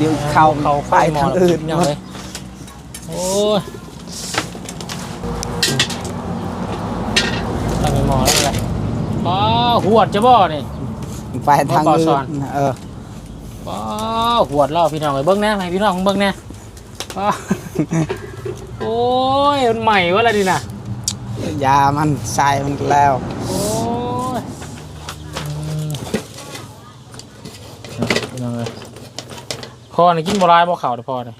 ດຽວເຂົ້າ ເຂົ້າໄປທາງອື່ນ ພີ່ນ້ອງເອີຍ. ໂອ້ຍ ຕັ້ງໝໍ້ແລ້ວແຫຼະ. ປ້າ ຫວດຈະບໍ່ນີ້? ໄປທາງອື່ນ. ເອີ ປ້າ ຫວດແລ້ວ ພີ່ນ້ອງເອີຍ. ເບິ່ງແດ່ ໃຫ້ພີ່ນ້ອງເບິ່ງແດ່. ປ້າ ໂອ້ຍ ມັນໄໝ້ວະລະນີ້ນະ? ຢາມັນ ໃສ່ມັນແລ້ວ. ໂອ້ຍ ອືມ ພີ່ນ້ອງເອີຍ. ພໍ່ນີ້ກິນບໍ່ຫຼາຍບໍ່ເຂົ້ານີ້ ພໍ່ນີ້?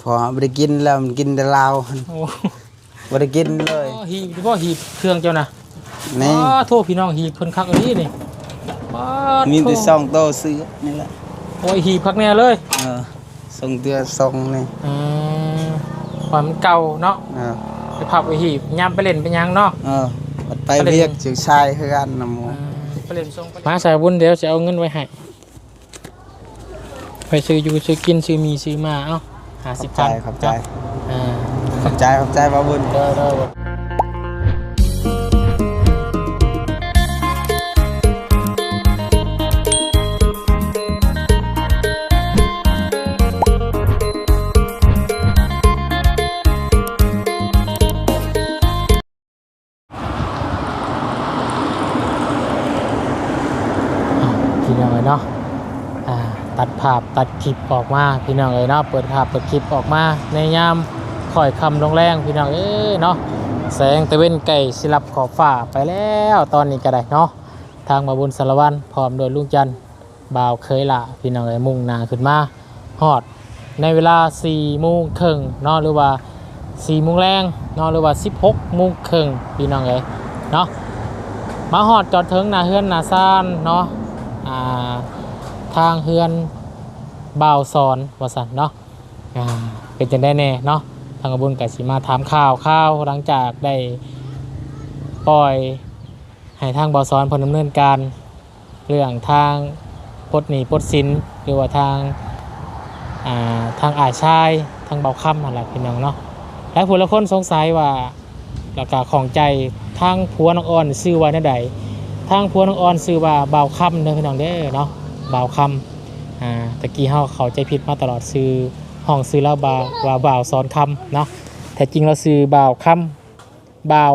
ພໍ່ບໍ່ໄດ້ກິນແລ້ວ ມັນກິນແຕ່ເຫຼົ້າ. ໂອ້ ບໍ່ໄດ້ກິນເລີຍ. ອໍ ຫີບ ພໍ່ ຫີບເຄື່ອງເຈົ້ານະ. ນີ້ ອໍ ໂທ້ ພີ່ນ້ອງ ຫີບເພິ່ນຄັກອີ່ຫຼີນີ້. ປ້າ ມີແຕ່ ໂທ້ ສອງໂຕເສືອນີ້ແຫຼະ. ໂອ້ຍ ຫີບຄັກແນ່ເລີຍ. ເອີ ສົ່ງເທື່ອສົ່ງນີ້. ອືມ ຄວາມເກົ່າເນາະ. ເອີ ໄປພັບໄປຫີບ ຍາມໄປຫຼິ້ນໄປຫຍັງເນາະ. ເອີ ໄປວຽກ ໄປຫຼິ້ນ ຊື່ຊາຍເຮືອນນຳໝູ່. ອືມ ໄປຫຼິ້ນສົ່ງ ໄປມາສາຍບຸນ ດຽວຊິເອົາເງິນໄວ້ໃຫ້. ໄປຊື້ຢູ່ຊື້ກິນ ຊື້ໝີ່ຊື້ໝ້າ ເອົາ ຫ້າສິບພັນ. ຂອບໃຈ ຂອບໃຈ. ເອີ ຂອບໃຈ ຂອບໃຈບ່າວບຸນ. ເດີ ເດີ. ພີ່ນ້ອງເອີຍເນາະ ອ່າ ຕັດພາບຕັດຄລິບອອກມາ ພີ່ນ້ອງເອີຍເນາະ. ເປີດພາບເປີດຄລິບອອກມາໃນຍາມຄ້ອຍຄ່ຳລົງແລງ ພີ່ນ້ອງເອີຍເນາະ. ແສງຕາເວັນໃກ້ຊິລັບຂອບຟ້າໄປແລ້ວ ຕອນນີ້ກໍໄດ້ເນາະ. ທາງບ່າວບຸນສາລະວັນ ພ້ອມດ້ວຍລຸງຈັນ ບ່າວເຂີຍຫຼ້າ ພີ່ນ້ອງເອີຍ ມຸ່ງໜ້າຂຶ້ນມາຮອດໃນເວລາສີ່ໂມງເຄິ່ງເນາະ ຫຼືວ່າສີ່ໂມງແລງເນາະ ຫຼືວ່າສິບຫົກໂມງເຄິ່ງ ພີ່ນ້ອງເອີຍເນາະ. ມາຮອດຈອດເຖິງໜ້າເຮືອນໜ້າຊານເນາະ ອ່າ ທາງເຮືອນບ່າວສອນວ່າຊັ້ນເນາະ. ອ່າ ເປັນຈັ່ງໃດແດ່ເນາະ? ທາງບ່າວບຸນກໍຊິມາຖາມຂ່າວຄາວ ຫຼັງຈາກໄດ້ປ່ອຍໃຫ້ທາງບ່າວສອນເພິ່ນດຳເນີນການ ເລື່ອງທາງປົດໜີ້ປົດສິນ ຫຼືວ່າທາງ ອ່າ ທາງອ້າຍຊາຍ ທາງບ່າວຄຳຫັ້ນລະ ພີ່ນ້ອງເນາະ. ຫຼາຍຜູ້ຫຼາຍຄົນສົງໄສວ່າ ແລ້ວກໍຂ້ອງໃຈ ທາງຜົວນ້ອງອອນຊື່ວ່າແນວໃດ? ທາງຜົວນ້ອງອອນຊື່ວ່າບ່າວຄຳເດີ ພີ່ນ້ອງເດີເນາະ ບ່າວຄຳ. ອ່າ ຕະກີ້ເຮົາເຂົ້າໃຈຜິດມາຕະຫຼອດ ຊື່ ຮ້ອງຊື່ລາວວ່າ ວ່າບ່າວສອນຄຳເນາະ. ແທ້ຈິງລາວຊື່ບ່າວຄຳ ບ່າວ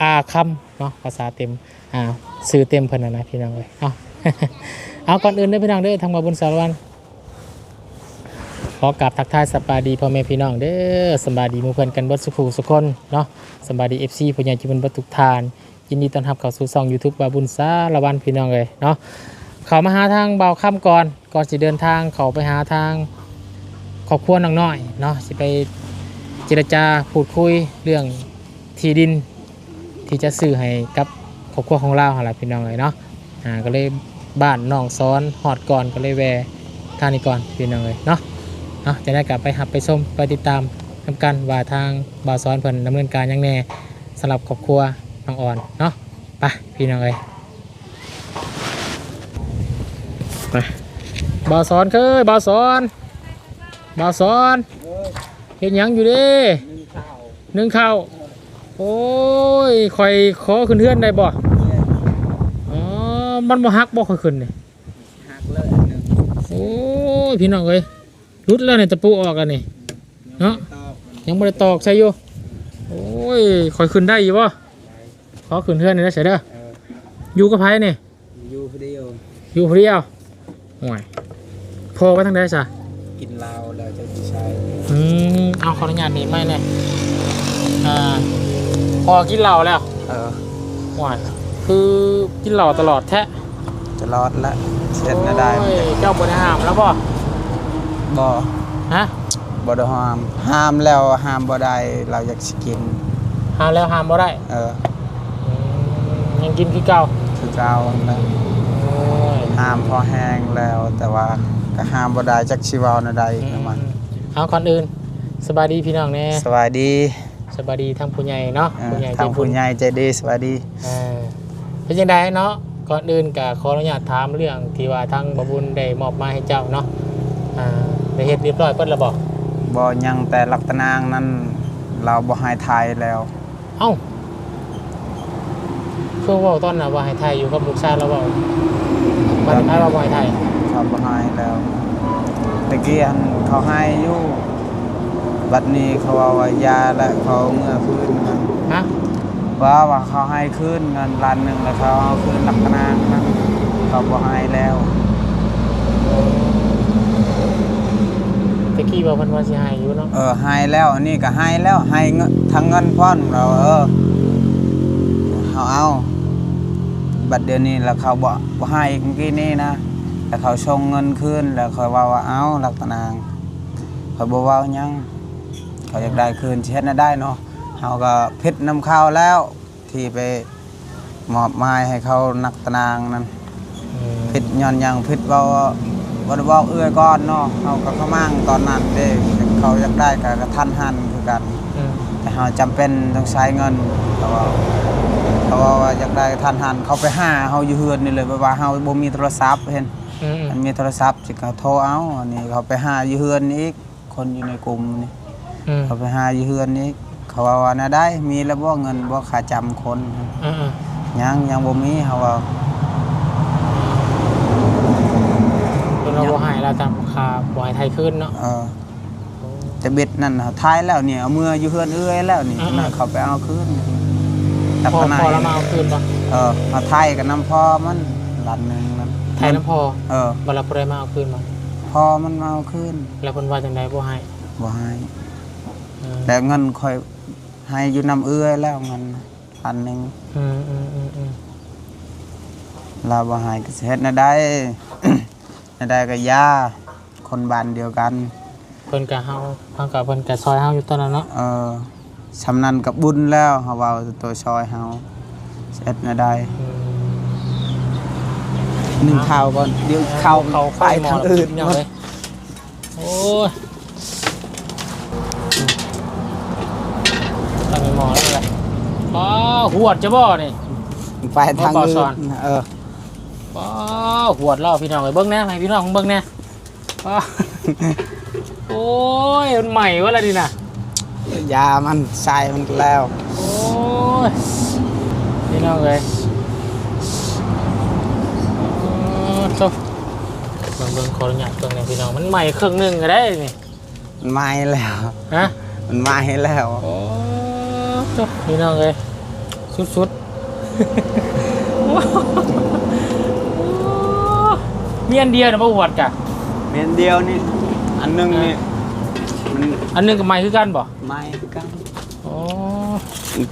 ອາຄຳເນາະ ພາສາເຕັມ ອ່າ ຊື່ເຕັມເພິ່ນຫັ້ນນະ ພີ່ນ້ອງເອີຍເນາະ. ເອົາ ກ່ອນອື່ນເດີ ພີ່ນ້ອງເດີ ທາງບ່າວບຸນສາລະວັນ ຂໍກາບທັກທາຍສະບາຍດີພໍ່ແມ່ພີ່ນ້ອງເດີ ສະບາຍດີໝູ່ເພື່ອນກັນເບິດສູ່ຜູ້ສູ່ຄົນເນາະ ສະບາຍດີ ເອັຟຊີ ຜູ້ໃຫຍ່ໃຈບຸນເບິດທຸກທ່ານ. ຍິນດີຕ້ອນຮັບເຂົ້າສູ່ຊ່ອງຢູທູບບ່າວບຸນສາລະວັນ ພີ່ນ້ອງເອີຍເນາະ. ເຂົ້າມາຫາທາງບ່າວຄຳກ່ອນ ກ່ອນຊິເດີນທາງເຂົ້າໄປຫາທາງຄອບຄົວນ້ອງນ້ອຍເນາະ ຊິໄປເຈລະຈາພູດຄຸຍເລື່ອງທີ່ດິນທີ່ຈະຊື້ໃຫ້ກັບຄອບຄົວຂອງລາວຫັ້ນລະ ພີ່ນ້ອງເອີຍເນາະ. ອ່າ ກໍເລີຍບ້ານນ້ອງສອນຮອດກ່ອນ ກໍເລີຍແວ່ທາງນີ້ກ່ອນ ພີ່ນ້ອງເອີຍເນາະ. ເອົາ ຈັ່ງໃດກໍໄປຮັບໄປຊົມໄປຕິດຕາມນຳກັນວ່າທາງບ່າວສອນເພິ່ນດຳເນີນການຫຍັງແດ່ ສຳລັບຄອບຄົວນ້ອງອອນເນາະ. ໄປ ພີ່ນ້ອງເອີຍ ໄປ. ບ່າວສອນເອີຍ ບ່າວສອນ ບ່າວສອນ ເອີ ເຮັດຫຍັງຢູ່ເດ້? ໜຶ້ງເຂົ້າ ໜຶ້ງເຂົ້າ. ໂອ້ຍ ຂ້ອຍຂໍຂຶ້ນເຮືອນໄດ້ບໍ່? ແມ່ນ. ອໍ ມັນບໍ່ຫັກບໍ່ ຂ້ອຍຂຶ້ນນີ້? ຫັກເລີຍອັນໜຶ່ງ. ໂອ້ຍ ພີ່ນ້ອງເອີຍ ຫຼຸດແລ້ວນີ້ ຕະປູອອກແລ້ວນີ້ເນາະ ຍັງບໍ່ໄດ້ຕອກ ຍັງບໍ່ໄດ້ຕອກໃສ່ຢູ່. ໂອ້ຍ ຂ້ອຍຂຶ້ນໄດ້ຢູ່ບໍ່? ຂໍຂຶ້ນເຮືອນໜ້ອຍເດີ ໃສ່ເດີ. ເອີ ຢູ່ກັບໃຜນີ້? ຢູ່ຜູ້ດຽວ ຢູ່ຜູ້ດຽວ. ໂອ້ຍ ພໍ່ໄປທາງໃດຊະ? ກິນເຫຼົ້າແລ້ວຈັກຊິໃຊ້. ອືມ ເອົາ ຂໍອະນຸຍາດໜີບໄມແດ່. ອ່າ ພໍ່ກິນເຫຼົ້າແລ້ວ? ເອີ. ໂອ້ຍ ຄືກິນເຫຼົ້າຕະຫຼອດແທ້? ຕະຫຼອດແຫຼະ ເຮັດແນວໃດ? ໂອ້ຍ ເຈົ້າບໍ່ໄດ້ຫ້າມລາວບໍ່? ບໍ່. ຮະ? ບໍ່ໄດ້ຫ້າມ ຫ້າມແລ້ວຫ້າມບໍ່ໄດ້ ລາວຢາກຊິກິນ. ຫ້າມແລ້ວຫ້າມບໍ່ໄດ້? ເອີ. ອືມ ຍັງກິນຄືເກົ່າ? ຄືເກົ່າແຫຼະ. ໂອ້ຍ ຫ້າມພໍແຮງແລ້ວ ແຕ່ວ່າກໍຫ້າມບໍ່ໄດ້ ຈັກຊິເວົ້າແນວໃດນຳມັນ. ເອົາ ກ່ອນອື່ນ ສະບາຍດີພີ່ນ້ອງແດ່. ສະບາຍດີ. ສະບາຍດີທາງຜູ້ໃຫຍ່ເນາະ ເອີ ຜູ້ໃຫຍ່ໃຈບຸນ ທາງຜູ້ໃຫຍ່ໃຈດີ ສະບາຍດີ. ເອີ ເປັນຈັ່ງໃດເນາະ? ກ່ອນອື່ນກໍຂໍອະນຸຍາດຖາມເລື່ອງທີ່ວ່າທາງບ່າວບຸນໄດ້ມອບໝາຍໃຫ້ເຈົ້າເນາະ ອ່າ ໄດ້ເຮັດຮຽບຮ້ອຍເບິດແລ້ວບໍ່? ບໍ່ ຍັງ ແຕ່ລັກຕະນາງນັ້ນລາວບໍ່ໃຫ້ຖ່າຍແລ້ວ. ເອົ້າ ຄືເວົ້າຕອນນັ້ນວ່າໃຫ້ຖ່າຍຢູ່ກັບລູກຊາຍລາວເວົ້າ ບັດນີ້ໃຜວ່າບໍ່ໃຫ້ຖ່າຍ? ເຂົາບໍ່ໃຫ້ແລ້ວ ໄປ ກີ້ຫັ້ນເຂົາໃຫ້ຢູ່ ບັດນີ້ເຂົາເວົ້າວ່າຢ່າແລ້ວ ເຂົາເອົາເມືອຄືນຫັ້ນ. ຮະ? ວ່າ ວ່າເຂົາໃຫ້ຄືນເງິນລ້ານໜຶ່ງ ແລ້ວເຂົາເອົາຄືນລັກຕະນາງນັ້ນ ເຂົາບໍ່ໃຫ້ແລ້ວ. ແຕ່ກີ້ວ່າເພິ່ນວ່າຊິໃຫ້ຢູ່ເນາະ. ເອີ ໃຫ້ແລ້ວ ອັນນີ້ກໍໃຫ້ແລ້ວ ໃຫ້ເງິນ ທັງເງິນພ້ອມ ແລ້ວ ເອີ ເຮົາເອົາ. ບັດດຽວນີ້ລະເຂົາບໍ່ ບໍ່ໃຫ້ອີກ ເມື່ອກີ້ນີ້ນະ ແລ້ວເຂົາສົ່ງເງິນຄືນ ແລ້ວຂ້ອຍເວົ້າວ່າ ເອົາ ລັກຕະນາງ ຂ້ອຍບໍ່ເວົ້າຫຍັງ ເຂົາຢາກໄດ້ຄືນ ຊິເຮັດແນວໃດເນາະ. ເຮົາກໍຜິດນຳເຂົາແລ້ວ ທີ່ໄປມອບໝາຍໃຫ້ເຂົານັກຕະນາງນັ້ນ. ອືມ ຜິດຍ້ອນຫຍັງ? ຜິດເວົ້າ ບໍ່ໄດ້ບອກເອື້ອຍກ່ອນເນາະ. ເຮົາກໍຂະໝາງຕອນນັ້ນເດ້ ເຂົາຢາກໄດ້ກໍກະທັນຫັນຄືກັນ. ອືມ ແຕ່ເຮົາຈຳເປັນຕ້ອງໃຊ້ເງິນ ເຂົາເວົ້າ ເຂົາເວົ້າວ່າຢາກໄດ້ກະທັນຫັນ. ເຂົາໄປຫາເຮົາຢູ່ເຮືອນນີ້ເລີຍ ແບບວ່າເຮົາບໍ່ມີໂທລະສັບ ເຫັນ. ອືມ ຄັນມີໂທລະສັບຊິກໍໂທເອົາ. ອັນນີ້ເຂົາໄປຫາຢູ່ເຮືອນອີກ ຄົນຢູ່ໃນກຸ່ມນີ້. ອືມ ເຂົາໄປຫາຢູ່ເຮືອນອີກ ເຂົາເວົ້າວ່າແນວໃດ ມີແລ້ວບໍ່ເງິນ ບໍ່ຄ່າຈຳຄົນ? ອືມໆ ຍັງ ຍັງບໍ່ມີ ເຂົາເວົ້າ. ເພິ່ນວ່າບໍ່ໃຫ້ລະ ຕາມຄ່າ ບໍ່ໃຫ້ໄຖ່ຄືນເນາະ. ເອີ ໂອ້ ແຕ່ເບັດນັ້ນເຮົາຖ່າຍແລ້ວນີ້ ເອົາເມືອຢູ່ເຮືອນເອື້ອຍແລ້ວນີ້. ອືມໆ ເຂົາໄປເອົາຄືນ ພໍ່ ພໍ່ລະມາເອົາຄືນບໍ່? ເອີ ເຮົາຖ່າຍກັນນຳພໍ່ມັນ ລ້ານໜຶ່ງນັ້ນ ຖ່າຍນຳພໍ່. ເອີ ບັດລະຜູ້ໃດມາເອົາຄືນບໍ່? ພໍ່ມັນມາເອົາຄືນ. ແລ້ວເພິ່ນວ່າຈັ່ງໃດ ບໍ່ໃຫ້? ບໍ່ໃຫ້. ອືມ ແລ້ວເງິນຂ້ອຍໃຫ້ຢູ່ນຳເອື້ອຍແລ້ວ ເງິນພັນໜຶ່ງ. ອືມໆໆ ລາວບໍ່ໃຫ້ກໍຊິເຮັດແນວໃດ? ແນວໃດກໍຢ່າ ຄົນບ້ານດຽວກັນ. ເພິ່ນກໍເຮົາ ເຮົາກໍ ເພິ່ນກໍຊ່ອຍເຮົາຢູ່ຕອນນັ້ນເນາະ. ເອີ ຊ່ຳນັ້ນກໍບຸນແລ້ວ ເຮົາເວົ້າໂຕຊ່ອຍເຮົາ ຊິເຮັດແນວໃດ? ອືມ ໜຶ້ງເຂົ້າກ່ອນ ດຽວເຂົ້າ ເຂົ້າໄປທາງອື່ນ. ໂອ້ຍ ຕັ້ງໝໍ້ແລ້ວແຫຼະ. ອໍ ຫວດຈະບໍ່ນີ້? ໄປທາງອື່ນ. ເອີ ອໍ ຫວດແລ້ວ ພີ່ນ້ອງເອີຍ. ເບິ່ງແດ່ ໃຫ້ພີ່ນ້ອງເບິ່ງແດ່. ອໍ ໂອ້ຍ ມັນໄໝ້ວະລະນີ້ນະ? ຢາມັນ ສາຍມັນແລ້ວ. ໂອ້ຍ ພີ່ນ້ອງເອີຍ ໂອ້ໂຕ ເບິ່ງ ເບິ່ງ ຂໍອະນຸຍາດເບິ່ງແດ່ພີ່ນ້ອງ ມັນໄໝ້ເຄິ່ງໜຶ່ງກໍໄດ້ນີ້. ມັນໄໝ້ແລ້ວ. ຮະ? ມັນໄໝ້ແລ້ວ. ໂອ້ໂຕ ພີ່ນ້ອງເອີຍ ສຸດໆ. ມີອັນດຽວນະບໍ່ຫວດກະ? ມີອັນດຽວນີ້ ອັນໜຶ່ງນີ້ ອ່າ ມັນ ອັນໜຶ່ງກໍໄໝ້ຄືກັນບໍ່? ໄໝ້ຄືກັນ. ໂອ້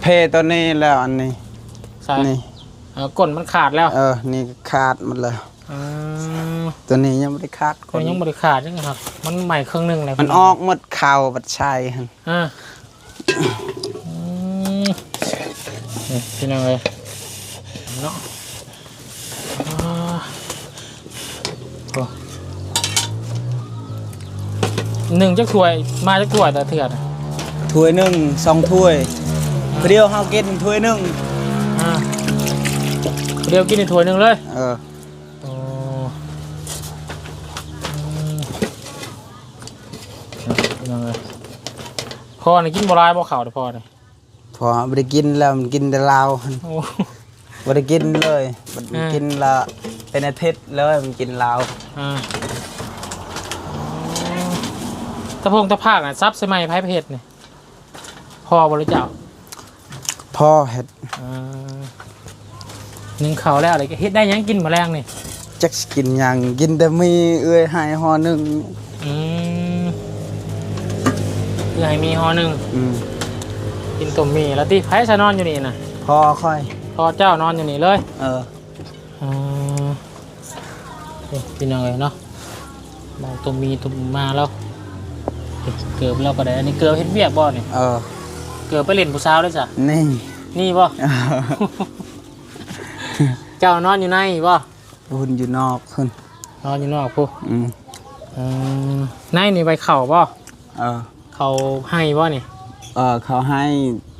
ເພຕົວນີ້ແລ້ວ ອັນນີ້ ໃສ່ ນີ້ ເອີ ກົ້ນມັນຂາດແລ້ວ. ເອີ ນີ້ຂາດໝົດແລ້ວ. ອືມ ຕົວນີ້ຍັງບໍ່ໄດ້ຂາດ ໂອ້ ຍັງບໍ່ໄດ້ຂາດ ຍັງຫັກ ມັນໄໝ້ເຄິ່ງໜຶ່ງແລ້ວ. ມັນອອກໝົດ ເຂົ້າບັດໃສ່ຫັ້ນ. ອ່າ ອືມ ນີ້ພີ່ນ້ອງເອີຍເນາະ. ອ່າ ໂອ້ ໜຶ່ງຈັກຖ້ວຍ ມາຈັກຖ້ວຍແຕ່ເທື່ອນະ? ຖ້ວຍໜຶ່ງ ສອງຖ້ວຍ. ອ່າ ຜູ້ດຽວເຮົາກິນຖ້ວຍໜຶ່ງ. ອ່າ ຜູ້ດຽວກິນຖ້ວຍໜຶ່ງເລີຍ. ເອີ ໂອ້ ອືມ ພີ່ນ້ອງເອີຍ ພໍ່ນີ້ກິນບໍ່ຫຼາຍບໍ່ເຂົ້າເດ້ພໍ່ນີ້? ພໍ່ບໍ່ໄດ້ກິນແລ້ວ ມັນກິນແຕ່ເຫຼົ້າ. ໂອ້ ບໍ່ໄດ້ກິນເລີຍ ມັນ ອ່າ ກິນລະເປັນອາທິດເລີຍ ມັນກິນເຫຼົ້າ. ອ່າ ຕະພົງຕະພາກນະ ສັບໃສ່ໄມ້ໃຜໄປເຮັດນີ້? ພໍ່ບໍ່ ຫຼືເຈົ້າ? ພໍ່ເຮັດ. ອ່າ ໜຶ້ງເຂົ້າແລ້ວ ເຮັດໄດ້ຫຍັງກິນມື້ແລງນີ້? ຈັກຊິກິນຫຍັງ ກິນແຕ່ໝີ່ເອື້ອຍໃຫ້ຫໍ່ໜຶ່ງ. ອືມ ເອື້ອຍໃຫ້ໝີ່ຫໍ່ໜຶ່ງ. ອືມ ກິນຕົ້ມໝີ່ແລ້ວຕິ? ໃຜຊະນອນຢູ່ນີ້ນະ? ພໍ່ຂ້ອຍ. ພໍ່ເຈົ້ານອນຢູ່ນີ້ເລີຍ? ເອີ. ອໍ ນີ້ພີ່ນ້ອງເອີຍເນາະ ເມົາຕົ້ມໝີ່ຕົ້ມມາແລ້ວ. ເກີບລາວກໍໄດ້ ອັນນີ້ເກີບເຮັດວຽກບໍ່ນີ້? ເອີ ເກີບໄປຫຼິ້ນຜູ້ສາວເດ້ຊະ? ນີ້ ນີ້ບໍ່? ເຈົ້ານອນຢູ່ໃນບໍ່? ພຸ້ນ ຢູ່ນອກພຸ້ນ ນອນຢູ່ນອກພຸ້ນ. ອືມ ເອີ ໃນນີ້ໄວ້ເຂົ້າບໍ່? ເອີ ເຂົ້າໄຮ່ບໍ່ນີ້? ເອີ ເຂົ້າໄຮ່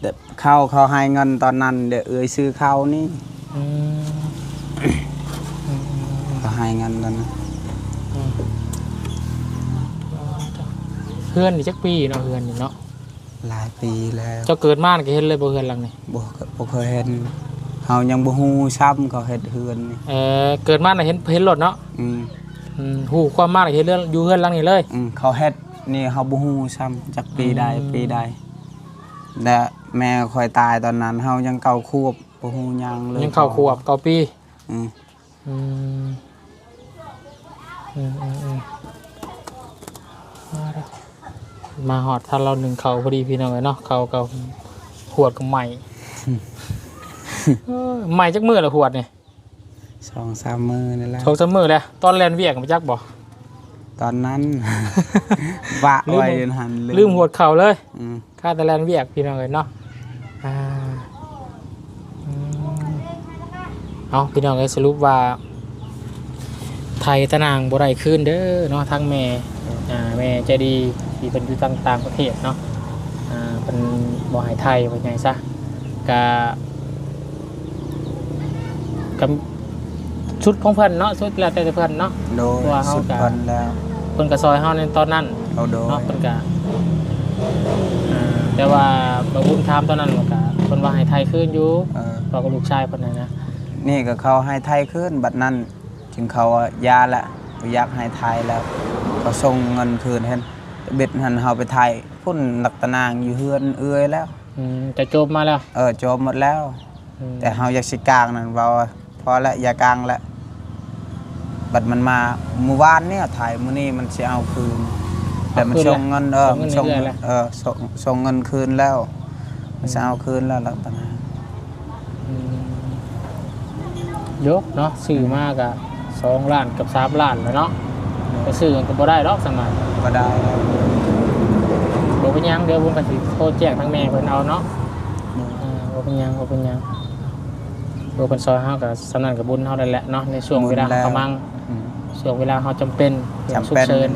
ແຕ່ເຂົ້າ ເຂົ້າໄຮ່ເງິນຕອນນັ້ນ ດຽວເອື້ອຍຊື້ເຂົ້ານີ້. ອືມ ອືມ ເຂົ້າໄຮ່ເງິນຕອນນັ້ນ. ອືມ ເຮືອນນີ້ຈັກປີເນາະ ເຮືອນນີ້ເນາະ? ຫຼາຍປີແລ້ວ. ເຈົ້າເກີດມານີ້ກໍເຫັນເລີຍບໍ່ ເຮືອນຫຼັງນີ້? ບໍ່ ບໍ່ເຄີຍເຫັນ ເຮົາຍັງບໍ່ຮູ້ຊ້ຳເຂົາເຮັດເຮືອນນີ້. ເອີ ເກີດມານະເຫັນ ເຫັນໂລດເນາະ? ອືມ ອືມ ຮູ້ຄວາມມາແລ້ວເຮັດເຮືອນ ຢູ່ເຮືອນຫຼັງນີ້ເລີຍ. ອືມ ເຂົາເຮັດນີ້ເຮົາບໍ່ຮູ້ຊ້ຳ ຈັກປີໃດ ອືມ ປີໃດ ແລະ ແມ່ຂ້ອຍຕາຍຕອນນັ້ນເຮົາຍັງເກົ້າຂວບ ບໍ່ຮູ້ຫຍັງເລີຍ ຍັງເກົ້າຂວບ ເກົ້າປີ. ອືມ ອືມ ອືມ ອືມ ອືມ ມາຮອດທັນລາວໜຶ້ງເຂົ້າພໍດີພີ່ນ້ອງເອີຍເນາະ ເຂົ້າກໍຫວດກໍໄໝ້. ເອີ ໄໝ້ຈັກມື້ລະຫວດນີ້? ສອງສາມມື້ນີ້ແຫຼະ ສອງສາມມື້ແລ້ວ. ຕອນແລ່ນວຽກໄປຈັກບໍ່? ຕອນນັ້ນ ວະໄວ້ຢູ່ຫັ້ນ ລືມຫວດເຂົ້າເລີຍ. ອືມ ຄາແຕ່ແລ່ນວຽກພີ່ນ້ອງເອີຍເນາະ. ອ່າ ອືມ ເອົາ ພີ່ນ້ອງເອີຍ ສະຫຼຸບວ່າໄຖຕານາງບໍ່ໄດ້ຄືນເດີເນາະ ທາງແມ່ ອ່າ ແມ່ໃຈດີທີ່ເພິ່ນຢູ່ທາງຕ່າງປະເທດເນາະ ອ່າ ເພິ່ນບໍ່ໃຫ້ໄຖ ວ່າຫຍັງຊະ ກະ ກະສຸດຂອງເພິ່ນເນາະ ສຸດແລ້ວແຕ່ເພິ່ນເນາະ. ໂດຍ ເພາະວ່າເຮົາ ສຸດ ກະ ເພິ່ນແລ້ວ ເພິ່ນກະຊ່ອຍເຮົາໃນຕອນນັ້ນ. ໂດຍ ເນາະ ເພິ່ນກະ ອ່າ ແຕ່ວ່າບ່າວບຸນຖາມຕອນນັ້ນ ເພິ່ນກະ ເພິ່ນວ່າໃຫ້ໄຖຄືນຢູ່. ເອີ ເວົ້າກັບລູກຊາຍເພິ່ນຫັ້ນນະ ນີ້ກະເຂົາໃຫ້ໄຖຄືນ ບັດນັ້ນຈຶ່ງເຂົາວ່າຢ່າລະ ບໍ່ຢາກໃຫ້ໄຖແລ້ວ ເຂົາສົ່ງເງິນຄືນຫັ້ນ. ແຕ່ເບັດຫັ້ນເຮົາໄປໄຖພຸ້ນ ລັກຕານາງຢູ່ເຮືອນເອື້ອຍແລ້ວ. ອືມ ຈະຈົບມາແລ້ວ? ເອີ ຈົບໝົດແລ້ວ. ອືມ ແຕ່ເຮົາຢາກຊິກາງນັ້ນ ເວົ້າວ່າພໍແລ້ວ ຢ່າກາງແລ້ວ. ບັດມັນມາມື້ວານນີ້ໄຖ ມື້ນີ້ມັນຊິເອົາຄືນ ແຕ່ມັນ ເອົາຄືນແລ້ວ ສົ່ງເງິນ ເອີ ສົ່ງເງິນ ເອີ ສົ່ງ ສົ່ງເງິນຄືນແລ້ວ ມັນຊິເອົາຄືນແລ້ວ ລັກຕະນາ. ອືມ ໂຍ ເນາະ ຊື້ມາກະສອງລ້ານກັບສາມລ້ານແລ້ວເນາະ ໂດຍ ໄປຊື້ຫຍັງກະບໍ່ໄດ້ດອກສ່ຳນັ້ນ ບໍ່ໄດ້ແລ້ວ. ບໍ່ເປັນຫຍັງ ດຽວບຸນກະຊິໂທແຈ້ງທາງແມ່ເພິ່ນເອົາເນາະ. ໂດຍ ອ່າ ບໍ່ເປັນຫຍັງ ບໍ່ເປັນຫຍັງ ເພິ່ນຊ່ອຍເຮົາກະສ່ຳນັ້ນກະບຸນເຮົາແລ້ວແຫຼະເນາະ ໃນຊ່ວງເວລາເຮົາກຳລັງ ອືມ ຊ່ວງເວລາເຮົາຈຳເປັນ ຈຳເປັນສຸກເສີນ.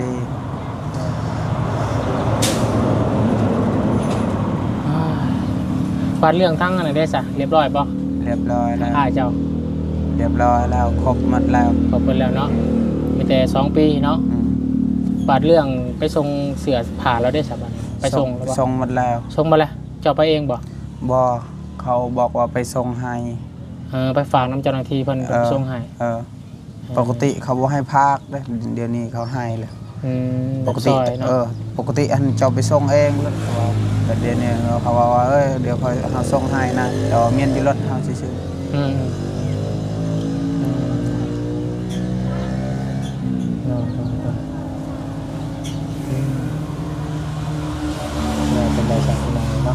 ອ່າ ບາດເລື່ອງທາງອັນນັ້ນເດ້ຊະ ລຽບຮ້ອຍບໍ່? ລຽບຮ້ອຍແລ້ວ ອ້າຍເຈົ້າ ລຽບຮ້ອຍແລ້ວ ຄົບໝົດແລ້ວ ຄົບໝົດແລ້ວເນາະ. ອືມ ມີແຕ່ສອງປີເນາະ. ອືມ ບາດເລື່ອງໄປສົ່ງເສື້ອຜ້າແລ້ວເດ້ຊະ ບາດນີ້ ໄປສົ່ງແລ້ວບໍ່? ສົ່ງໝົດແລ້ວ ສົ່ງໝົດແລ້ວ. ເຈົ້າໄປເອງບໍ່? ບໍ່ ເຂົາບອກວ່າໄປສົ່ງໃຫ້. ເອີ ໄປຝາກນຳເຈົ້າໜ້າທີ່ເພິ່ນ ເອີ ໄປສົ່ງໃຫ້. ເອີ ປົກກະຕິເຂົາບໍ່ໃຫ້ພາກເດ້ ດຽວນີ້ເຂົາໃຫ້ແລ້ວ. ອືມ ປົກກະຕິ ເອີ ປົກກະຕິຫັ້ນເຈົ້າໄປສົ່ງເອງໂລດ ເຂົາວ່າ. ແຕ່ດຽວນີ້ເຂົາເວົ້າວ່າ ເອີຍ ດຽວຂ້ອຍ ເຮົາສົ່ງໃຫ້ນະ ແຕ່ວ່າມ້ຽນຢູ່ລົດເຮົາຊື່ໆ. ອືມ ອືມ ອືມ ໂດຍ ໂດຍ ໂດຍ ອືມ ແລ້ວເປັນໄດ້ສັກໜ້ອຍເນາະ.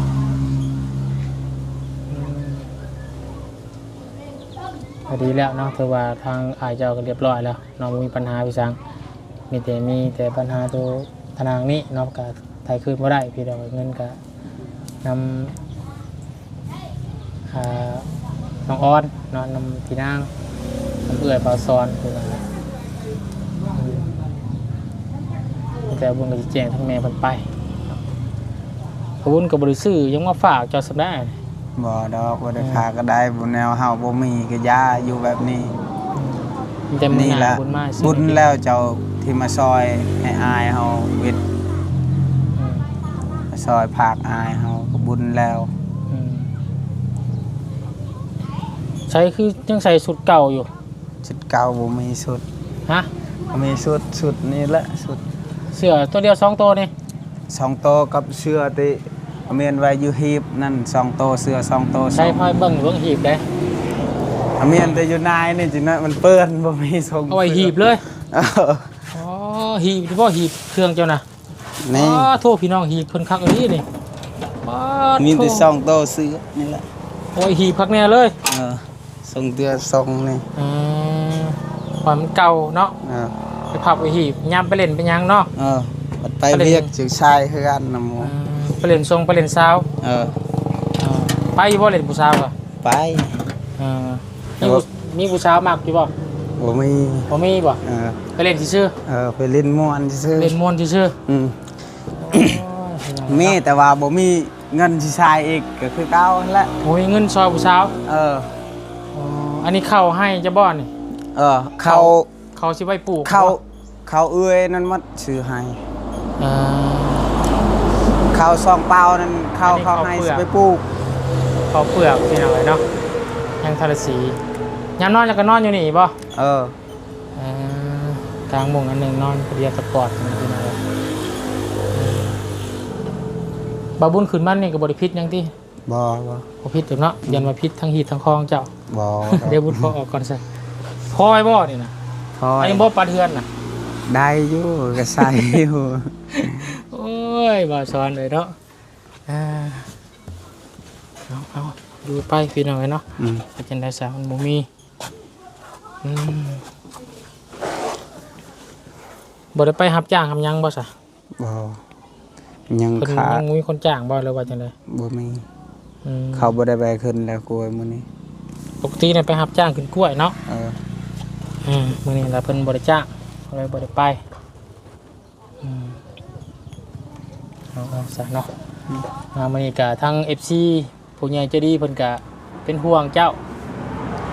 ອືມ ກະດີແລ້ວເນາະ ຖືວ່າທາງອ້າຍເຈົ້າກະລຽບຮ້ອຍແລ້ວເນາະ ບໍ່ມີບັນຫາອີ່ຫຍັງ. ມີແຕ່ ມີແຕ່ບັນຫາໂຕຕານາງນີ້ເນາະ ກະໄຖຄືນບໍ່ໄດ້ພີ່ນ້ອງ. ເງິນກະນຳ ອ່າ ນ້ອງອອນເນາະ ນຳພີ່ນາງ ນຳເອື້ອຍບ່າວສອນ ພີ່ນ້ອງ. ອືມ ແຕ່ບຸນກະຊິແຈ້ງທາງແມ່ເພິ່ນໄປ. ບ່າວບຸນກະບໍ່ໄດ້ຊື້ຫຍັງມາຝາກເຈົ້າສ່ຳໃດ. ບໍ່ດອກ ບໍ່ໄດ້ ເອີ ຝາກກະໄດ້ ບຸນແນວເຮົາບໍ່ມີກະຢ່າ ຢູ່ແບບນີ້. ອືມ ມີແຕ່ມື້ໜ້າ ບຸນມາຊິ ບຸນແລ້ວເຈົ້າທີ່ມາຊ່ອຍໃຫ້ອ້າຍເຮົາວິດ. ອືມ ມາຊ່ອຍພາກອ້າຍເຮົາກະບຸນແລ້ວ. ອືມ ໃສ່ຄືຍັງໃສ່ຊຸດເກົ່າຢູ່? ຊຸດເກົ່າ ບໍ່ມີຊຸດ. ຮະ? ບໍ່ມີຊຸດ ຊຸດນີ້ແຫຼະ ຊຸດ ເສື້ອໂຕດຽວສອງໂຕນີ້. ສອງໂຕກັບເສື້ອທີ່ອາມຽນໄວ້ຢູ່ຮີບນັ້ນສອງໂຕ ເສື້ອສອງໂຕ. ໃສ່ ໃສ່ ພາເບິ່ງ ເບິ່ງຮີບເດ້. ອາມຽນແຕ່ຢູ່ນາຍນີ້ ຈັ່ງນັ້ນມັນເປື້ອນ ບໍ່ມີສົ່ງ. ເອົາໄວ້ຮີບເລີຍ. ເອີ ອໍ ຮີບ ບໍ່ ຮີບເຄື່ອງເຈົ້ານະ. ນີ້ ອໍ ໂທ ພີ່ນ້ອງ ຮີບເພິ່ນຄັກອີ່ຫຼີນີ້. ອໍ ມີແຕ່ ໂທ ສອງໂຕ ເສື້ອນີ້ແຫຼະ. ໂອ້ຍ ຮີບຄັກແນ່ເລີຍ. ເອີ ສົ່ງເທື່ອສົ່ງນີ້. ອືມ ຄວາມເກົ່າເນາະ. ເອີ ໄປພັບໄປຮີບ ຍາມໄປຫຼິ້ນໄປຫຍັງເນາະ. ເອີ ບັດໄປ ໄປຫຼິ້ນ ວຽກ ຊິໃຊ້ເຮືອນນຳໝູ່. ອືມ ໄປຫຼິ້ນຊົງໄປຫຼິ້ນສາວ. ເອີ ເອີ ໄປຢູ່ບໍ່ ຫຼິ້ນຜູ້ສາວ? ໄປ. ເອີ ມີຜູ້ ມີຜູ້ສາວມັກຢູ່ບໍ່? ບໍ່ມີ. ບໍ່ມີບໍ່? ເອີ ໄປຫຼິ້ນຊື່ໆ. ເອີ ໄປຫຼິ້ນມ່ວນຊື່ໆ ຫຼິ້ນມ່ວນຊື່ໆ. ອືມ ໂອ້ຍ ມີ ແຕ່ວ່າບໍ່ມີເງິນຊິໃຊ້ອີກ ກະຄືເກົ່າຫັ້ນແຫຼະ. ບໍ່ມີເງິນຊ່ອຍຜູ້ສາວ. ເອີ ອໍ ອັນນີ້ເຂົ້າໄຮ່ຈະບໍ່ນີ້? ເອີ ເຂົ້າ ເຂົ້າຊິໄວ້ປູກ ເຂົ້າ ບໍ່? ເຂົ້າເອື້ອຍນັ້ນໝົດຊື້ໃຫ້. ເອີ ເຂົ້າສອງເປົານັ້ນ ເຂົ້າ ອັນນີ້ ເຂົ້າໄຮ່ ເຂົ້າເປືອກ ຊິໄປປູກ. ເຂົ້າເປືອກ ພີ່ນ້ອງເອີຍເນາະ ຍັງທາລະສີ. ຍາມນອນລະກະນອນຢູ່ນີ້ບໍ່? ເອີ. ອ່າ ກາງມຸ້ງອັນໜຶ່ງ ນອນຜູ້ດຽວສະປອດ ພີ່ນ້ອງເອີຍ. ອືມ ບ່າວບຸນ ຂຶ້ນມານີ້ກໍບໍ່ໄດ້ຜິດຫຍັງຕິ? ບໍ່ ບໍ່ ບໍ່ຜິດດອກເນາະ. ອືມ ຢ້ານວ່າຜິດທັງຮີດທັງຄອງເຈົ້າ. ບໍ່ ດຽວບຸນຂໍອອກກ່ອນຊະ. ພໍໄວ້ບໍ່ນີ້ນະ? ພໍ ອັນນີ້ບໍ່ປັດເຮືອນນະ? ໄດ້ຢູ່ ກໍໃສ່ຢູ່. ໂອ້ຍ ບ່າວສອນເອີຍເນາະ. ອ່າ ເອົາ ເອົາ ຢູ່ໄປພີ່ນ້ອງເອີຍເນາະ. ອືມ ເຮັດຈັ່ງໃດຊະ ມັນບໍ່ມີ. ອືມ ບໍ່ໄດ້ໄປຮັບຈ້າງຮັບຫຍັງບໍ່ຊະ? ບໍ່ ຍັງ ເພິ່ນ ຂາ ຍັງບໍ່ມີຄົນຈ້າງບໍ່ ຫຼືວ່າຈັ່ງໃດ? ບໍ່ມີ. ອືມ ເຂົາບໍ່ໄດ້ໄປຂຶ້ນແລ້ວ ກວຍມື້ນີ້. ປົກກະຕິນະໄປຮັບຈ້າງຂຶ້ນກ້ວຍເນາະ. ເອີ ອືມ ມື້ນີ້ລະເພິ່ນບໍ່ໄດ້ຈ້າງ ກໍເລີຍບໍ່ໄດ້ໄປ. ອືມ ເອົາ ເອົາຊະເນາະ. ອືມ ອ່າ ມື້ນີ້ກະທາງເອັຟຊີ ຜູ້ໃຫຍ່ໃຈດີເພິ່ນກະເປັນຫ່ວງເຈົ້າ.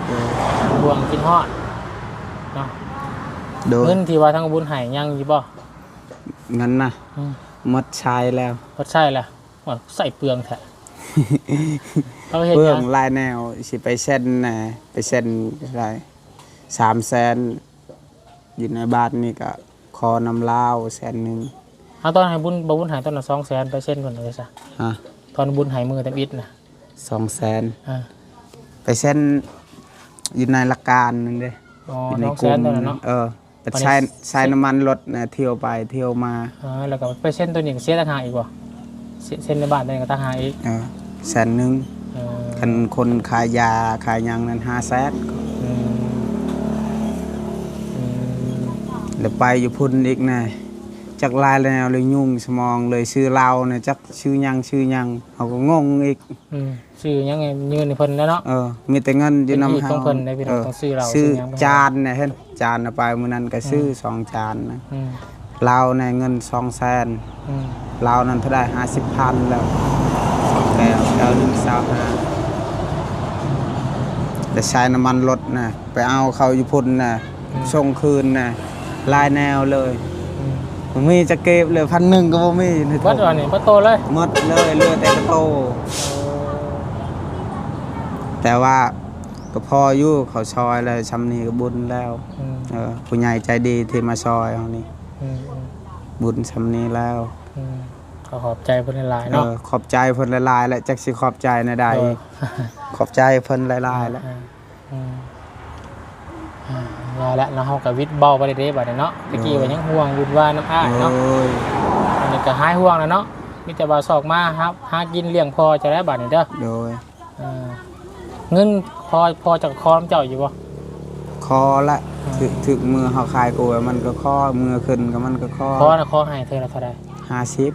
ໂດຍ ເປັນຫ່ວງ ຄິດຮອດເນາະ. ໂດຍ ເງິນທີ່ວ່າທາງບຸນໃຫ້ຍັງຢູ່ບໍ່? ເງິນນະ? ອືມ ໝົດໃຊ້ແລ້ວ. ໝົດໃຊ້ແລ້ວ? ໂອ້ຍ ໃຊ້ເປືອງແທ້. ເຮົາເຮັດ ເປືອງ ຫຍັງ? ຫຼາຍແນວ ຊິໄປເຊັນນະ ໄປເຊັນໄດ້ສາມແສນ. ຢູ່ໃນບ້ານນີ້ກໍຂໍນຳລາວແສນໜຶ່ງ. ເອົາ ຕອນໃຫ້ບຸນ ບໍ່ບຸນໃຫ້ຕອນນັ້ນສອງແສນ ໄປເຊັນເພິ່ນໄດ້ຊະ? ຮະ? ຕອນບຸນໃຫ້ມື້ທຳອິດນະ ສອງແສນ. ອ່າ ໄປເຊັນຢູ່ໃນຫຼັກການນັ້ນເດ້. ອໍ ຢູ່ໃນ ສອງແສນ ກຸ່ມ ຕອນນັ້ນເນາະ. ເອີ ໄປໃຊ້ ໃຊ້ນ້ຳມັນລົດນະ ທ່ຽວໄປທ່ຽວມາ. ອ່າ ແລ້ວກໍໄປເຊັນໂຕນີ້ກໍເສຍຕ່າງຫາກອີກບໍ່? ເຊັນ ເຊັນໃນບ້ານໂຕນີ້ກໍຕ່າງຫາກອີກ. ເອີ ແສນໜຶ່ງ. ເອີ ຄັນຄົນຂາຍຢາຂາຍຫຍັງນັ້ນຫ້າແສນ. ອືມ ອືມ ແລ້ວໄປຢູ່ພຸ້ນອີກນະ ຈັກຫຼາຍແນວເລີຍ ຫຍຸ້ງສະໝອງເລີຍ. ຊື່ລາວນະ ຈັກຊື່ຫຍັງ ຊື່ຫຍັງ ເຮົາກໍງົງອີກ. ອືມ ຊື້ຫຍັງໃຫ້ຍື່ນໃຫ້ເພິ່ນແລ້ວເນາະ. ເອີ ມີແຕ່ເງິນຢູ່ນຳເຮົາ. ເປັນຮີດຂອງເພິ່ນໄດ້ພີ່ນ້ອງ. ເອີ ຕ້ອງຊື້ເຫຼົ້າ ຊື້ຫຍັງໃຫ້ເພິ່ນ. ຈານນະ ເຫັນຈານນະ ໄປມື້ນັ້ນກໍຊື້ ອືມ ສອງຈານນະ. ອືມ ລາວໃນເງິນສອງແສນ. ອືມ ລາວນັ້ນເທົ່າໃດ ຫ້າສິບພັນແລ້ວ ສອງແກ້ວ ແກ້ວໜຶ່ງຊາວຫ້າ. ແຕ່ໃຊ້ນ້ຳມັນລົດນະ ໄປເອົາເຂົ້າຢູ່ພຸ້ນນະ. ອືມ ສົ່ງຄືນນະ ຫຼາຍແນວເລີຍ. ອືມ ບໍ່ມີຈັກກີບເລີຍ ພັນໜຶ່ງກໍບໍ່ມີໃນຖົງ. ເບິດວ່ານີ້ ເບິດໂຕເລີຍ? ໝົດເລີຍ ເຫຼືອແຕ່ກະໂຕ. ເອີ ແຕ່ວ່າກໍພໍຢູ່ ເຂົາຊ່ອຍແລ້ວ ຊ່ຳນີ້ກໍບຸນແລ້ວ. ອືມ ເອີ ຜູ້ໃຫຍ່ໃຈດີທີ່ມາຊ່ອຍເຮົານີ້. ອືມ ອືມ ບຸນຊ່ຳນີ້ແລ້ວ. ອືມ ກໍຂອບໃຈເພິ່ນຫຼາຍໆເນາະ. ເອີ ຂອບໃຈເພິ່ນຫຼາຍໆແຫຼະ ຈັກຊິຂອບໃຈແນວໃດ. ໂດຍ ຂອບໃຈເພິ່ນຫຼາຍໆແຫຼະ. ເອີ ອືມ ອ່າ ວ່າແຫຼະເນາະ ເຮົາກໍວິດເບົາໄປເດ້ບາດນີ້ເນາະ. ຕະກີ້ ໂດຍ ວ່າຍັງຫ່ວງວຸ່ນວາຍນຳອ້າຍເນາະ. ໂດຍ ອັນນີ້ກໍຫາຍຫ່ວງແລ້ວເນາະ. ມີແຕ່ວ່າຊອກມາຫາ ຫາກິນລ້ຽງພໍ່ເຈົ້າແຫຼະບາດນີ້ເດີ. ໂດຍ ເອີ ເງິນພໍ່ ພໍ່ເຈົ້າຂໍນຳເຈົ້າຢູ່ບໍ່? ຂໍແຫຼະ. ອືມ ຖືກ ຖືກມື້ເຮົາຂາຍກ້ວຍມັນກໍຂໍ ມື້ຂຶ້ນກໍມັນກໍຂໍ. ຂໍນະ ຂໍໃຫ້ເທື່ອລະເທົ່າໃດ? ຫ້າສິບ.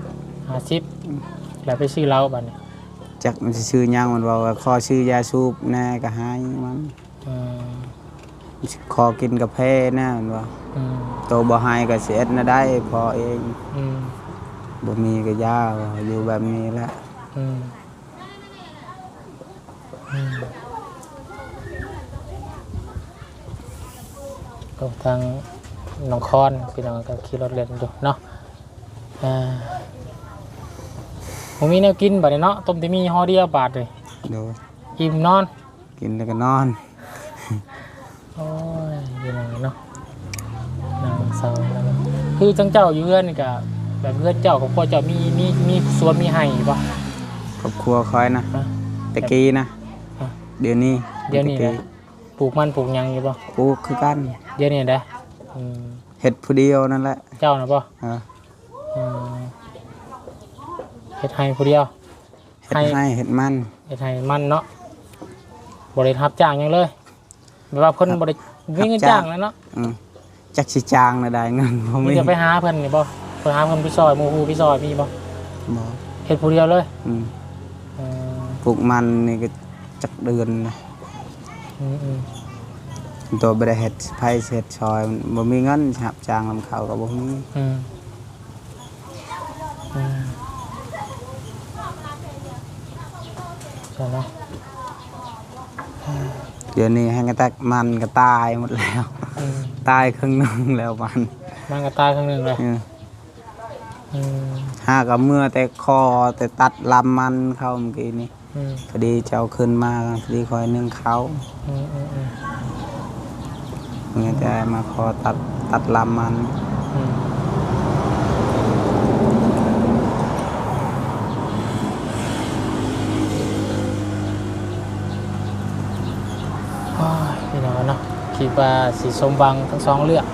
ຫ້າສິບ. ອືມ ແລ້ວໄປຊື້ເຫຼົ້າບາດນີ້. ຈັກມັນຊິຊື້ຫຍັງ ມັນເວົ້າວ່າຂໍຊື້ຢາສູບແດ່ ກໍໃຫ້ມັນ. ເອີ ມັນຊິຂໍກິນກາແຟແດ່ ມັນວ່າ. ອືມ ໂຕບໍ່ໃຫ້ກໍຊິເຮັດແນວໃດພໍເອງ. ອືມ ບໍ່ມີກໍຢ່າ ຢູ່ແບບນີ້ແຫຼະ. ອືມ ອືມ ກໍທາງນ້ອງຄອນ ພີ່ນ້ອງ ກໍຂີ່ລົດເລ່ນຢູ່ເນາະ. ອ່າ ບໍ່ມີແນວກິນບາດນີ້ເນາະ ຕົ້ມແຕ່ໝີ່ຫໍ່ດຽວບາດນີ້. ໂດຍ ອີ່ມນອນ ກິນແລ້ວກໍນອນ. ໂອ້ຍ ພີ່ນ້ອງເນາະ ນັ່ງເສົ້າ. ຄືຈັ່ງເຈົ້າຢູ່ເຮືອນນີ້ກະ ແບບເຮືອນເຈົ້າ ຄອບຄົວເຈົ້າມີ ມີ ມີສວນມີໄຮ່ບໍ່? ຄອບຄົວຂ້ອຍນະ ອະ ແຕ່ກີ້ນະ. ອະ ດຽວນີ້ ດຽວນີ້ ແຕ່ກີ້ ນະ ປູກມັນປູກຫຍັງຢູ່ບໍ່? ປູກຄືກັນ ດຽວນີ້ນະ. ອືມ ເຮັດຜູ້ດຽວນັ້ນແຫຼະ. ເຈົ້ານະບໍ່? ເອີ ອືມ ເຮັດໄຮ່ຜູ້ດຽວ. ເຮັດໄຮ່ ເຮັດໄຮ່ ເຮັດມັນ ເຮັດໄຮ່ມັນເນາະ. ບໍ່ໄດ້ຮັບຈ້າງຫຍັງເລີຍ ແບບວ່າເພິ່ນ ຮັບ ບໍ່ໄດ້ມີເງິນຈ້າງແລ້ວເນາະ. ອືມ ຈັກຊິຈ້າງແນວໃດ ເງິນບໍ່ມີ. ມີແຕ່ໄປຫາເພິ່ນນີ້ບໍ່? ໄປຫາເພິ່ນໄປຊ່ອຍ ໝູ່ຄູ່ໄປຊ່ອຍມີບໍ່? ບໍ່. ເຮັດຜູ້ດຽວເລີຍ? ອືມ ເອີ ປູກມັນນີ້ກໍຈັກເດືອນນະ. ອືມໆ ຕົວບໍ່ໄດ້ເຮັດ ໃຜຊິເຮັດຊ່ອຍ ບໍ່ມີເງິນຮັບຈ້າງນຳເຂົາກໍບໍ່ມີ. ອືມ ອືມ ຊັ້ນເນາະ. ດຽວນີ້ແຮ່ງກະແຕັກມັນກໍຕາຍໝົດແລ້ວ. ອືມ ຕາຍເຄິ່ງໜຶ່ງແລ້ວມັນ ມັນກໍຕາຍເຄິ່ງໜຶ່ງແລ້ວ. ເອີ ອືມ ຫາກໍເມືອແຕ່ຄໍແຕ່ຕັດລຳມັນເຂົາມື້ກີ້ນີ້. ອືມ ພໍດີເຈົ້າຂຶ້ນມາ ພໍດີຂ້ອຍໜຶ້ງເຂົ້າ. ອືມ ອືມ ອືມ ມີແຕ່ມາຂໍຕັດ ຕັດລຳມັນ. ອືມ ໂອ້ຍ ພີ່ນ້ອງເນາະ ຄິດວ່າຊິສົມຫວັງທັງສອງເລື່ອງ.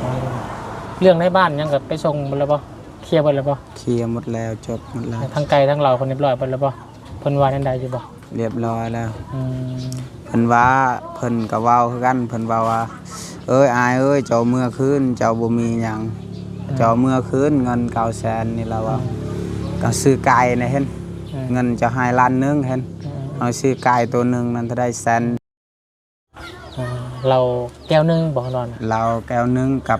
ເລື່ອງໃນບ້ານຫຍັງກໍໄປສົ່ງເບິດແລ້ວບໍ່? ເຄຍເບິດແລ້ວບໍ່? ເຄຍໝົດແລ້ວ ຈົບໝົດແລ້ວ. ທາງໄກ່ທາງລາວເພິ່ນຮຽບຮ້ອຍເບິດແລ້ວບໍ່? ເພິ່ນວ່າແນວໃດຢູ່ບໍ່? ຮຽບຮ້ອຍແລ້ວ. ອືມ ເພິ່ນວ່າ ເພິ່ນກໍເວົ້າຄືກັນ ເພິ່ນເວົ້າວ່າ ເອີຍ ອ້າຍເອີຍ ເຈົ້າເມືອຄືນ ເຈົ້າບໍ່ມີຫຍັງ ອືມ ເຈົ້າເມືອຄືນເງິນເກົ້າແສນນີ້ລະວ່າ. ອືມ ກໍຊື້ໄກ່ນະເຫັນ ອືມ ເງິນເຈົ້າໃຫ້ລ້ານໜຶ່ງເຫັນ ອືມ ເຮົາຊື້ໄກ່ໂຕໜຶ່ງນັ້ນເທົ່າໃດ ແສນ. ອ່າ ເຫຼົ້າແກ້ວໜຶ່ງບໍ່ນອນ? ເຫຼົ້າແກ້ວໜຶ່ງກັບ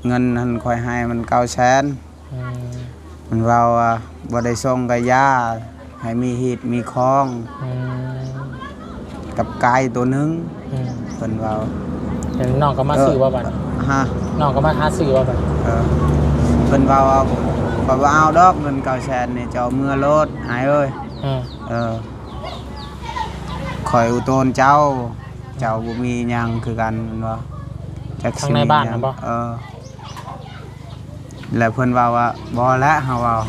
ເງິນຫັ້ນຂ້ອຍໃຫ້ມັນເກົ້າແສນ. ອືມ ມັນເວົ້າວ່າບໍ່ໄດ້ສົ່ງກະຢ່າ ໃຫ້ມີຮີດມີຄອງ ອືມ ກັບໄກ່ໂຕໜຶ່ງ. ອືມ ເພິ່ນເວົ້າ ແລ້ວນ້ອງກໍມາ ເອີ ຊື້ບໍ່ບັດ? ຮະ? ນ້ອງກໍມາຫາຊື້ບໍ່ບັດ? ເອີ ເພິ່ນເວົ້າວ່າ ຂ້ອຍບໍ່ເອົາດອກເງິນເກົ້າແສນນີ້ ເຈົ້າເມືອໂລດອ້າຍເອີຍ. ເອີ ເອີ ຂ້ອຍອຸໂຕນເຈົ້າ ເຈົ້າບໍ່ມີຫຍັງຄືກັນ ເພິ່ນວ່າ ຈັກຊິມີຫຍັງ. ທາງໃນບ້ານນະບໍ່? ເອີ ແລ້ວເພິ່ນເວົ້າວ່າ ບໍ່ແຫຼະ ເຮົາເວົ້າ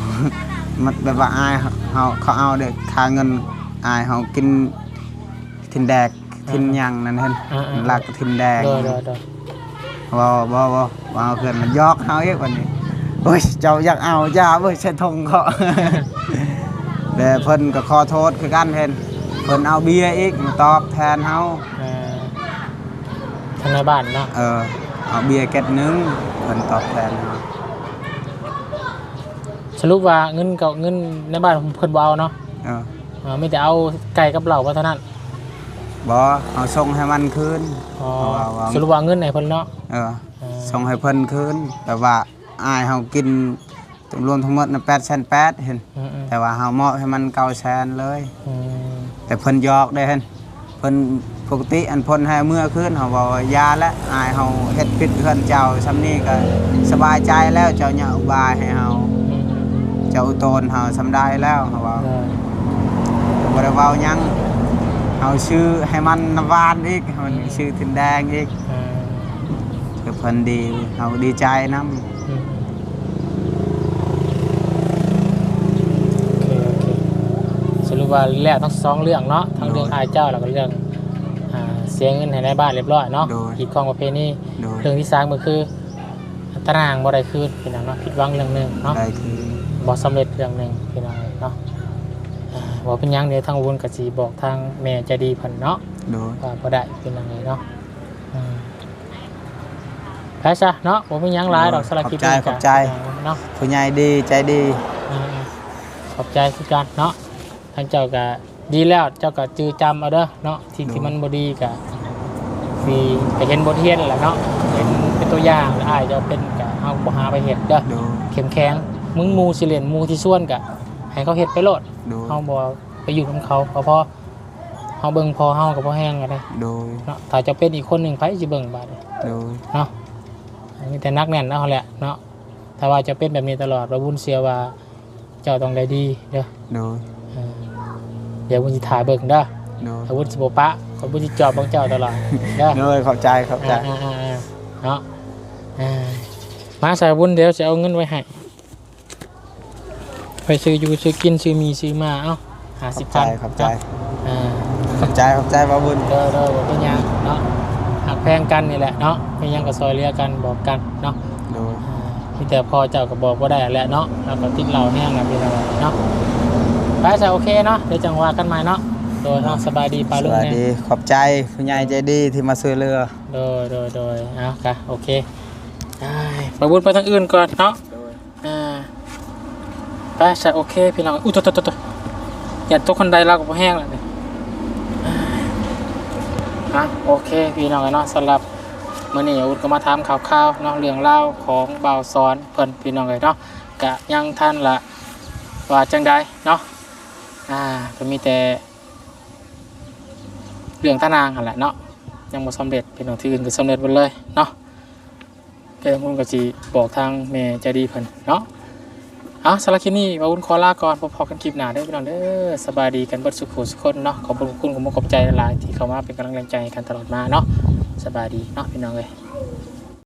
ມັນແບບວ່າອ້າຍເຮົາ ເຂົາເອົາເດ້ ຄ່າເງິນອ້າຍເຮົາກິນ ຖິ້ມແດກ ອ່າ ຖິ້ມຫຍັງນັ້ນຫັ້ນ ອ່າໆໆ ລັກຖິ້ມແດງ. ໂດຍ ໂດຍ ໂດຍ. ບໍ່ ບໍ່ ບໍ່ ບໍ່ເອົາເພື່ອນ ມັນຢອກເຮົາອີກບັດນີ້. ໂອ້ຍ ເຈົ້າຢາກເອົາ ຢ່າເວີຍ ໃສ່ຖົງເຄາະ. ແຕ່ເພິ່ນກໍຂໍໂທດຄືກັນ ເຫັນເພິ່ນເອົາເບຍອີກມາຕອບແທນເຮົາ. ເອີ ທາງໃນບ້ານເນາະ? ເອີ ເອົາເບຍແກັດໜຶ່ງ ເພິ່ນຕອບແທນເຮົາ. ສະຫຼຸບວ່າເງິນກໍ ເງິນໃນບ້ານເພິ່ນບໍ່ເອົາເນາະ? ເອີ ເອີ ມີແຕ່ເອົາໄກ່ກັບເຫຼົ້າໄປເທົ່ານັ້ນ. ບໍ່ ເຮົາສົ່ງໃຫ້ມັນຄືນ. ອໍ ເພາະວ່າ ວ່າ ສະຫຼຸບວ່າເງິນໃຫ້ເພິ່ນເນາະ? ເອີ ເອີ ສົ່ງໃຫ້ເພິ່ນຄືນ ແບບວ່າອ້າຍເຮົາກິນ ລວມທັງໝົດນະ ແປດແສນແປດ ເຫັນ. ອືມໆ ແຕ່ວ່າເຮົາມອບໃຫ້ມັນເກົ້າແສນເລີຍ. ອືມ ແຕ່ເພິ່ນຢອກເດ້ ເຫັນ. ເພິ່ນ ປົກກະຕິອັນເພິ່ນໃຫ້ເມືອຄືນ ເຮົາເວົ້າວ່າຢ່າແຫຼະ ອ້າຍເຮົາເຮັດຜິດເຮືອນເຈົ້າ ຊ່ຳນີ້ກໍສະບາຍໃຈແລ້ວ ເຈົ້າຍະອຸບາຍໃຫ້ເຮົາ. ອືມ ເຈົ້າອຸໂຕນເຮົາຊ່ຳໃດແລ້ວ ເຮົາເວົ້າ. ເອີ ບໍ່ໄດ້ເວົ້າຫຍັງ ເຮົາຊື້ໃຫ້ມັນນ້ຳຫວານອີກ ໃຫ້ມັນ ອືມ ຊື້ຖິ້ມແດງອີກ. ເອີ ຄືເພິ່ນດີ ເຮົາດີໃຈນຳ. ອືມ ໂອເຄ ໂອເຄ ສະຫຼຸບວ່າແລ້ວທັງສອງເລື່ອງເນາະ ທັງເລື່ອງ ໂດຍ ອ້າຍເຈົ້າ ແລ້ວກໍເລື່ອງ ອ່າ ເສຍເງິນໃຫ້ນາຍບ້ານຮຽບຮ້ອຍເນາະ. ໂດຍ ກີດຂ້ອງປະເພນີ. ໂດຍ ເລື່ອງທີສາມກໍຄື ຕານາງບໍ່ໄດ້ຄືນ ພີ່ນ້ອງເນາະ ຜິດຫວັງເລື່ອງໜຶ່ງເນາະ. ບໍ່ໄດ້ຄືນ ບໍ່ສຳເລັດເລື່ອງໜຶ່ງ ພີ່ນ້ອງເນາະ. ອ່າ ບໍ່ເປັນຫຍັງ ດຽວທາງບຸນກໍຊິບອກທາງແມ່ໃຈດີເພິ່ນເນາະ. ໂດຍ ວ່າບໍ່ໄດ້ ພີ່ນ້ອງເນາະ. ອືມ ໄປຊະເນາະ ບໍ່ມີຫຍັງຫຼາຍດອກ. ໂດຍ ສຳລັບຄລິບນີ້ ຂອບໃຈ ຂອບໃຈເນາະ ຜູ້ໃຫຍ່ດີໃຈດີ. ອ່າ ຂອບໃຈຄືກັນເນາະ. ທາງເຈົ້າກະດີແລ້ວ ເຈົ້າກະຈື່ຈຳເອົາເດີເນາະ ສິ່ງທີ່ ໂດຍ ມັນບໍ່ດີກະ ຊິໄປເຫັນບົດຮຽນແລ້ວເນາະ ເຫັນເປັນຕົວຢ່າງ ແລ້ວອ້າຍເຈົ້າເປັນກະ ເຮົາບໍ່ຫາໄປເຮັດເດີ. ໂດຍ ເຂັ້ມແຂງ ມຶງໝູ່ຊິຫຼິ້ນ ໝູ່ຊິຊວນກະ ໃຫ້ເຂົາເຮັດໄປໂລດ. ໂດຍ ເຮົາບໍ່ໄປຫຍຸ້ງນຳເຂົາ ເຮົາພໍ ເຮົາເບິ່ງພໍ່ເຮົາກໍພໍແຮງແລ້ວເດ້. ໂດຍ ເນາະ ຖ້າເຈົ້າເປັນອີກຄົນໜຶ່ງ ໃຜຊິເບິ່ງບາດນີ້? ໂດຍ ເນາະ ມີແຕ່ໜັກແໜ້ນເອົາຫັ້ນແຫຼະເນາະ. ຖ້າວ່າເຈົ້າເປັນແບບນີ້ຕະຫຼອດ ບ່າວບຸນເຊື່ອວ່າເຈົ້າຕ້ອງໄດ້ດີເດີ. ໂດຍ ເອີ ດຽວບຸນຊິຖ້າເບິ່ງເດີ. ໂດຍ ຖ້າບຸນຊິບໍ່ປະ ຂ້ອຍບຸນຊິຈອບເບິ່ງເຈົ້າຕະຫຼອດເດີ. ໂດຍ ຂອບໃຈ ຂອບໃຈ. ອ່າໆໆ ເນາະ ອ່າ ມາຊະບຸນ ດຽວຊິເອົາເງິນໄວ້ໃຫ້ ໄປຊື້ຢູ່ຊື້ກິນ ຊື້ໝີ່ຊື້ໝ້າ ເອົາ ຫ້າສິບພັນ. ຂອບໃຈ ຂອບໃຈ ເນາະ ອ່າ ຂອບໃຈ ຂອບໃຈບ່າວບຸນ. ໂດຍໆ ບໍ່ເປັນຫຍັງເນາະ ຮັກແພງກັນນີ້ແຫຼະເນາະ ມີຫຍັງກໍຊ່ອຍເຫຼືອກັນ ບອກກັນເນາະ. ໂດຍ ອ່າ ມີແຕ່ພໍ່ເຈົ້າກໍບອກບໍ່ໄດ້ແຫຼະເນາະ ລາວກໍຕິດເຫຼົ້າແຮງແລ້ວ ພີ່ນ້ອງເນາະ. ໄປຊະ ໂອເຄເນາະ ດຽວຈັ່ງວ່າກັນໃໝ່ເນາະ. ໂດຍ ເນາະ ສະບາຍດີປ້າລຸງແດ່ ສະບາຍດີ. ຂອບໃຈຜູ້ໃຫຍ່ໃຈດີທີ່ມາຊ່ວຍເຫຼືອ. ໂດຍໆໆ ເອົາ ກະໂອເຄ ໄປ ບ່າວບຸນໄປທາງອື່ນກ່ອນເນາະ. ໂດຍ ອ່າ ໄປຊະ ໂອເຄ ພີ່ນ້ອງ. ອຸ້ຍ ໂຕໆໆໆ ຢ້ານຕົກຄັນໄດ ລາວກໍບໍ່ແຮງແລ້ວນີ້. ອ່າ ໂອເຄ ພີ່ນ້ອງເນາະ ສຳລັບມື້ນີ້ ອຸດກໍມາຖາມຂ່າວໆເນາະ ເລື່ອງລາວຂອງບ່າວສອນເພິ່ນ ພີ່ນ້ອງເອີຍເນາະ. ກະຍັງທັນລະວ່າຈັ່ງໃດເນາະ ອ່າ ກໍມີແຕ່ເລື່ອງຕານາງຫັ້ນແຫຼະເນາະ ຍັງບໍ່ສຳເລັດ ພີ່ນ້ອງ. ທີ່ອື່ນກໍສຳເລັດໝົດເລີຍເນາະ. ແຕ່ທາງພຸ້ນກໍຊິບອກທາງແມ່ໃຈດີເພິ່ນເນາະ. ເອົາ ສຳລັບຄລິບນີ້ ບ່າວບຸນຂໍລາກ່ອນ ພົບພໍ້ກັນຄລິບໜ້າເດີພີ່ນ້ອງເດີ. ສະບາຍດີກັນເບິດສູ່ຜູ້ສູ່ຄົນເນາະ. ຂອບຄຸນ ຂອບໃຈຫຼາຍໆທີ່ເຂົ້າມາເປັນກຳລັງແຮງໃຈໃຫ້ກັນຕະຫຼອດມາເນາະ. ສະບາຍດີເນາະ ພີ່ນ້ອງເອີຍ.